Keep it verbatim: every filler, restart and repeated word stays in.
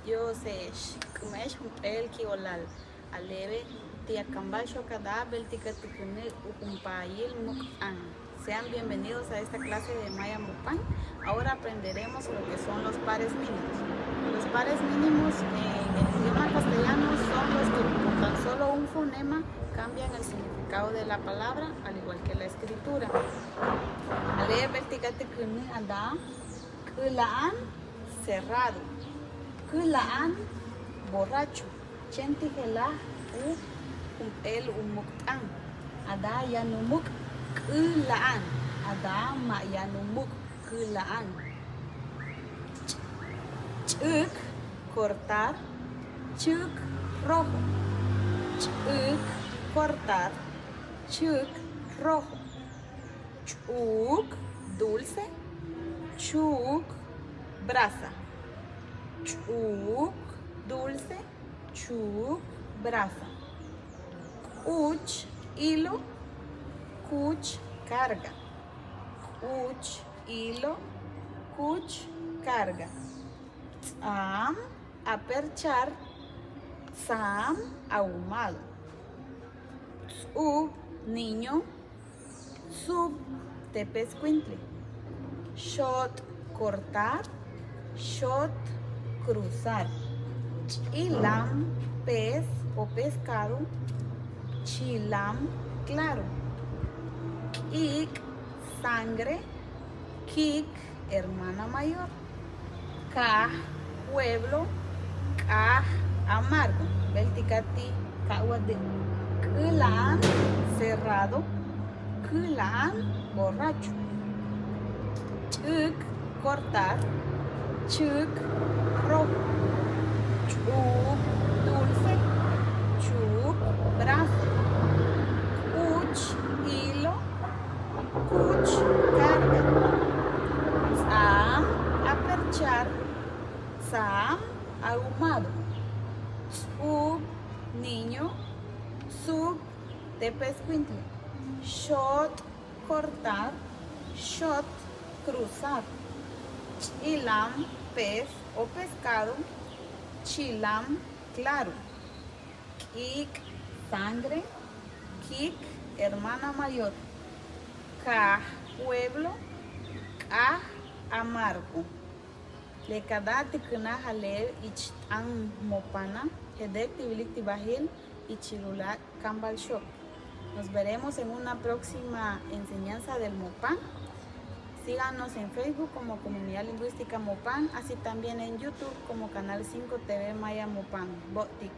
Dios ex, k'umex jump'éel kiwolal. Alebe, ti' kambal xokada, bel ti' katikini' ujumpayil muk' t'aan. Sean bienvenidos a esta clase de Maya Mopan. Ahora aprenderemos lo que son los pares mínimos. Los pares mínimos en el idioma castellano son los que con tan solo un fonema cambian el significado de la palabra, al igual que la escritura. Alebe, bel ti' katikini' ada, k'u la'an, cerrado. K'u la'an, borracho. Chenti jelaj u jump'éel u muk' t'aan. Ada yan u muk' k'u la'an. Ada ma' yan u muk' k'u la'an. Ch'uuk, cortar. Chuuk, rojo. Ch'uuk, cortar. Chuuk, rojo. Ch'uuk, dulce. Chuuk, brasa. Ch'uuk, dulce. Chuuk, brasa. K'uch, hilo. Kuch, carga. K'uch, hilo. Kuch, carga. Tsaam, aperchar. Tsaam, ahumado. Ts'ub, niño. Tsub, tepeskuintli. Xot, cortar. Xot, cruzar. Ch'ilam, pez o pescado. Chilam, claro. K'iik', sangre. Kik, hermana mayor. Kaj, pueblo. K'aj, amargo. Bel ti' kati' ka'wa di'. K'u la'an, cerrado. K'u la'an, borracho. Ch'uuk, cortar. Chuuk, rojo. Ch'uuk, dulce. Chuuk, brasa. K'uch, hilo. Kuch, carga. Tsaam, aperchar. Tsaam, ahumado. Ts'ub, niño. Tsub, tepeskuintli. Xot, cortar. Xot, cruzar. Ch'ilam, pez o pescado. Chilam, claro. K'iik', sangre. Kik, hermana mayor. Kaj, pueblo. K'aj, amargo. Le kada' tikinaj aleel ich t'aan Mopana, jedek ti wilik ti bahil ich ilulak' kambal xok. Nos veremos en una próxima enseñanza del Mopan. Síganos en Facebook como Comunidad Lingüística Mopan, así también en YouTube como Canal cinco T V Maya Mopan. Bo'tik.